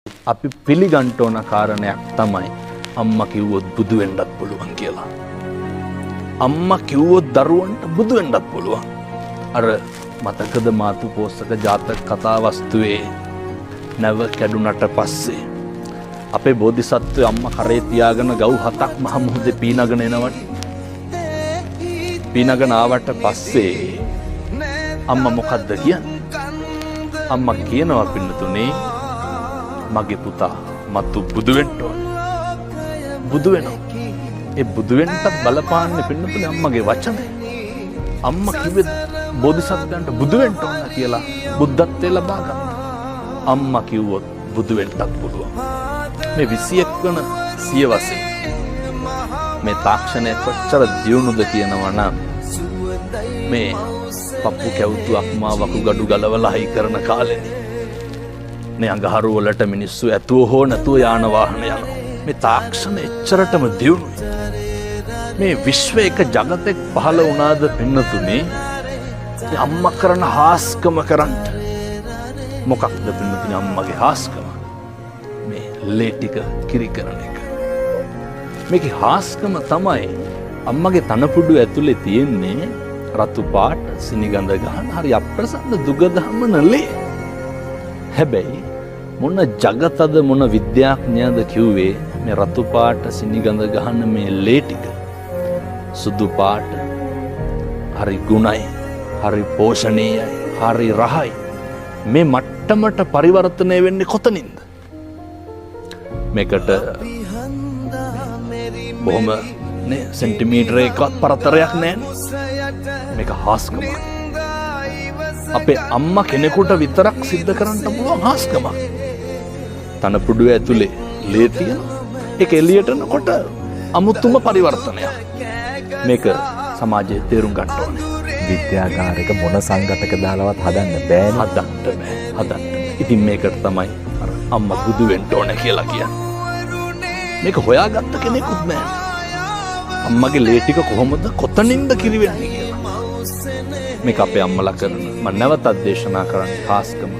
අපි පිළිගන්න ඕන කාරණයක් තමයි අම්මා කිව්වොත් බුදු වෙන්නත් පුළුවන් කියලා. අම්මා කිව්වොත් දරුවන්ට බුදු වෙන්නත් පුළුවන්. අර මතකද මාතු පෝසක ජාතක කතා වස්තුවේ නැව කැඩුනට පස්සේ අපේ බෝධිසත්වය අම්මා කරේ තියාගෙන ගව් හතක් මහ මුහුදේ පීනගෙන එනවනේ. පීනගෙන ආවට පස්සේ අම්මා මොකද්ද කියන්නේ? අම්මා කියනවා පින්නතුනේ, මගේ පුතා මතු බුදු වෙන්න ඕනේ. බුදු වෙනවා. ඒ බුදු වෙන්නත් බලපාන්නේ පින්නතුනේ අම්මගේ වචනය. අම්මා කිව්වේ බෝධිසත්වයන්ට බුදු වෙන්න ඕන කියලා, බුද්ධත්වයේ ලබා ගත්තා. අම්මා කිව්වොත් බුදු වෙන්නත් පුළුවන්. මේ 21 වන සියවසේ මේ තාක්ෂණය කොච්චර දියුණුද කියනවා නම්, මේ පප්පු කැවුතු අක්මා වකුගඩු ගලවලා හයි කරන කාලෙනේ. මේ අඟහරු වලට මිනිස්සු ඇතුව හෝ නැතුව යාන වාහන යනවා. මේ තාක්ෂණ එච්චරටම දියුණුයි. මේ විශ්ව එක ජගතෙක් පහළ වුණාද පින්නතුනේ අම්මා කරන හාස්කම කරන්ට? මොකක්ද පින්නතුනේ අම්මගේ හාස්කම? මේ ලේ ටික කිරි කරන එක. මේකේ හාස්කම තමයි අම්මගේ තනපුඩු ඇතුලේ තියෙන්නේ රතු පාට සිනිගඳ ගහන හරි අප්‍රසන්න දුගඳ හමන ලේ. හැබැයි මොන ජගතද, මොන විද්‍යාඥයාද කිව්වේ මේ රතු පාට සිනිගඳ ගහන මේ ලේ ටික සුදු පාට, හරි ගුණයි, හරි පෝෂණීයයි, හරි රහයි, මේ මට්ටමට පරිවර්තනය වෙන්නේ කොතනින්ද? මේකට බොහොම නේ සෙන්ටිමීටර එකවත් පරතරයක් නෑනේ. මේක හාස්කමක්. අපේ අම්මා කෙනෙකුට විතරක් සිද්ධ කරන්න පුළුවන් හාස්කමක්. තනපුඩුව ඇතුලේ ලේ තියෙනවා. ඒක එළියට එනකොට අමුතුම පරිවර්තනයක්. මේක සමාජයේ තේරුම් ගන්න ඕනේ. විද්‍යාගාරයක මොන සංඝටක දාලවත් හදන්න බෑනේ. හදන්න බෑ. හදන්න බෑ. ඉතින් මේකට තමයි අර අම්මා බුදු වෙන්න ඕනේ කියලා කියන්නේ. මේක හොයාගත්ත කෙනෙකුත් නෑ. අම්මගේ ලේ ටික කොහොමද, කොතනින්ද කිරි වෙන්නේ කියලා. මේක අපේ අම්මලා කරන, මම නැවතත් දේශනා කරන්නේ, හාස්කම.